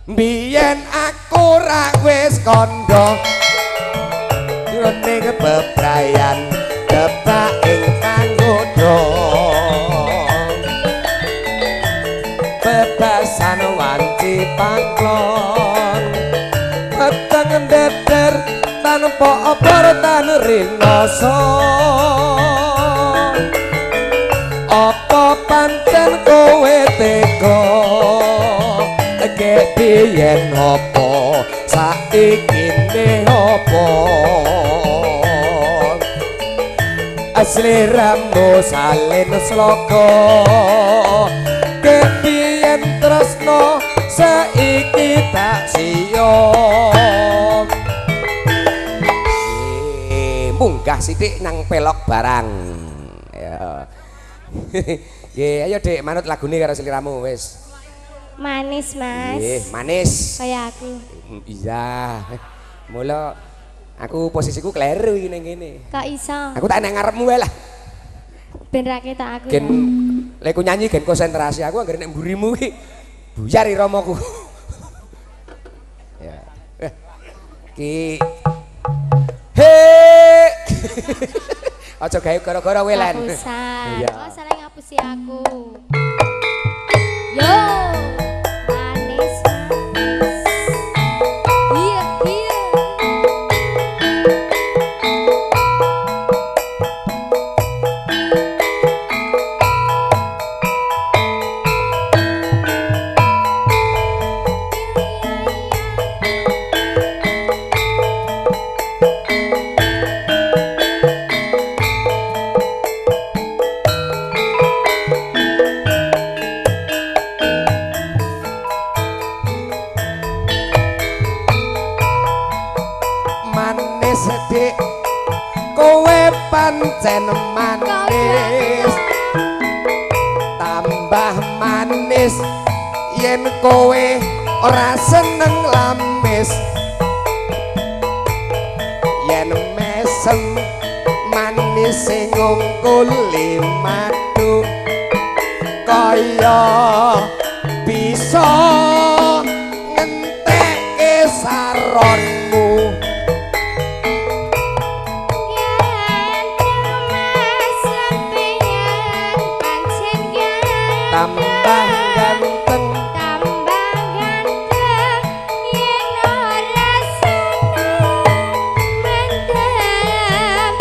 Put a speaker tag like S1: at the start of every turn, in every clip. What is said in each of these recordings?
S1: Biyen aku ra wis kandha jroning bebrayan kebak ing panggoda bebasan wanci paklon peteng ndeder tanpa obor tan rinasa apa pancen kowe tega gek biyen apa saiki ne apa sliramu salin sloka gek biyen tresno saiki tak siyo. Munggah sithik nang pelok barang ya. Nggih, ayo Dik manut lagune karo sliramu wis.
S2: Manis, Mas.
S1: Nggih, manis.
S2: Kaya aku.
S1: Iya. Mula aku posisiku kleru iki ning kene.
S2: Kok iso?
S1: Aku tak nang ngarepmu wae lah.
S2: Ben ra ketok aku.
S1: Gen lek ku nyanyi gen konsentrasi aku anggere nek mburimu iki buyar iramaku. Ya. Ki he. Aja gawe gara-gara kowe len.
S2: Iya. Oh, salah ngapusi aku. Yo. Manis. Iya, iya.
S1: Dik kowe pancen manis tambah manis yen kowe ora seneng lamis yen mesem manis sing ngungkuli madu kaya bisa ngentekke saronmu. Tambah ganteng,
S2: tambah ganteng yen ora seneng mendem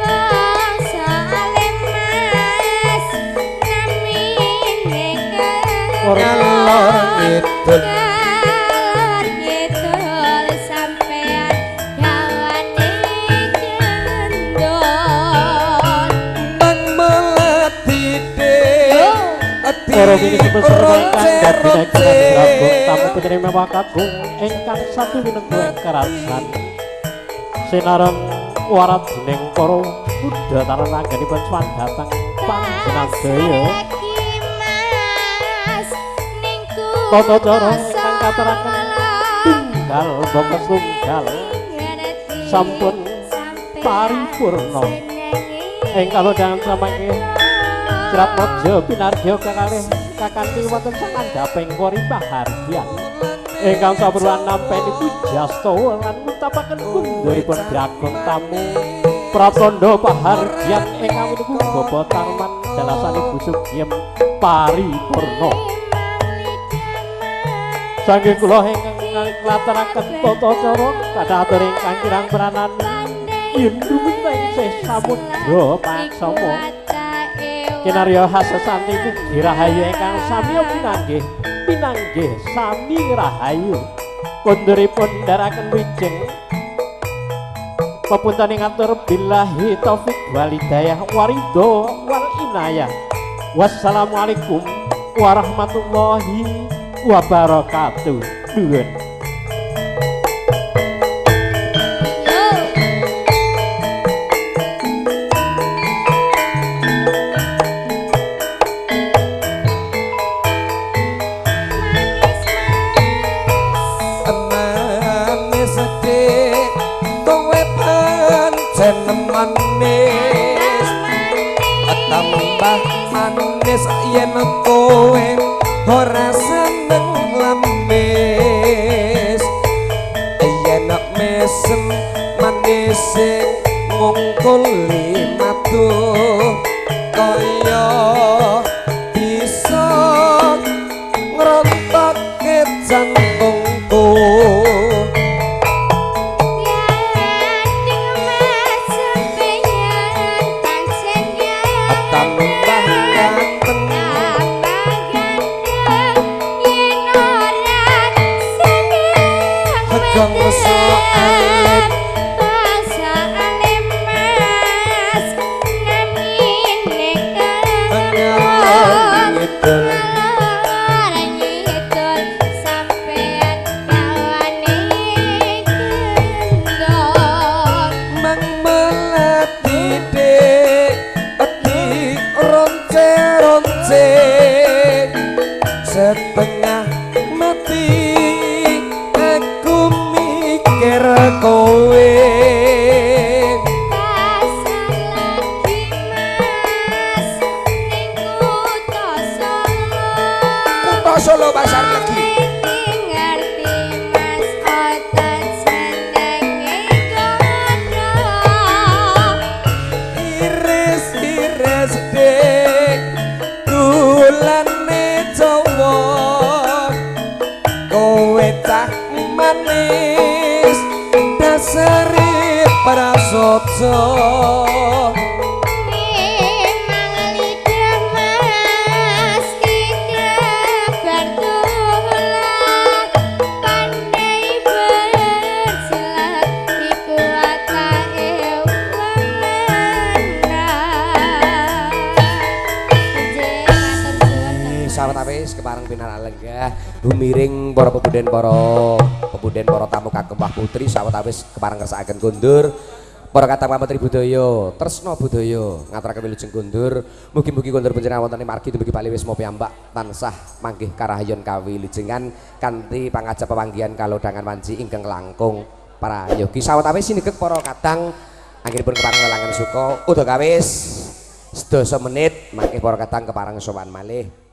S2: bangsa Mas namine
S1: ngalor ngidul.
S2: Ngalor ngidul sampean gawane gendon
S1: nang melati.
S3: Para minangka peserta ingkang tamu putri mewah kakung ingkang satu winengku ing karasan sinareng waradining para kuda taran anggenipun sowan dhateng panjenengan sedaya tata cara ingkang kateraken tunggal bangsa tunggal sampun paripurna ing kalodhangan samangke Cirat Mojo pinargya kakalih kakanthi wonten sangandhaping kori pahargyan ingkang saperluan nampi pujastawa lan ngutapaken kunduripun Bagong tamu pratandha pahargyan ingkang winengku Bapak Tarman dalasan Ibu Sugiem paripurna. Saking kula ingkang nglataraken tata cara kathah atur ingkang kirang pranan yen ruminta ing samudra paksama kinarya hasesanti mugi rahayu ingkang samiya pinanggih pinanggih sami rahayu kunduripun ndharaken wijeng pepunten ing atur billahi taufik wal hidayah waridho wal inayah. Wassalamualaikum warahmatullahi wabarakatuh. Nuwun.
S1: Manis tambah manis yen kowe ora seneng lamis. kuli matu kaya bisa ngrontokke jantungku. Setengah mati aku mikir kowe.
S2: Pasar lagi Mas ning kutha Solo.
S1: Kutha Solo pasar lagi.
S2: Ngerti Mas otot senenge kono.
S1: Iris-iris dek gulane Jawa, kowe cah manis dasare prasaja.
S2: Memang lidah Mas tidak bertulang, pandai bersilat iku watake wong lanang.
S1: Sawetawis kepareng pinarak lenggah humiring para pepunden para tamu kagem Mbah Putri sawetawis kepareng ngersakaken kondur para kadang pametri budaya tresna budaya ngaturaken wilujeng kondur mugi-mugi kondur panjenengan wonten ing margi dumugi palih wisma piyambak tansah manggih karahayon kawilujengan kanthi pangajap pepanggihan kalodhangan wanci ingkang langkung prayogi. Sawetawis sinegek para kadang anggenipun kepareng lelangan suka udakawis sedasa menit mangke para kadang kepareng sowan malih.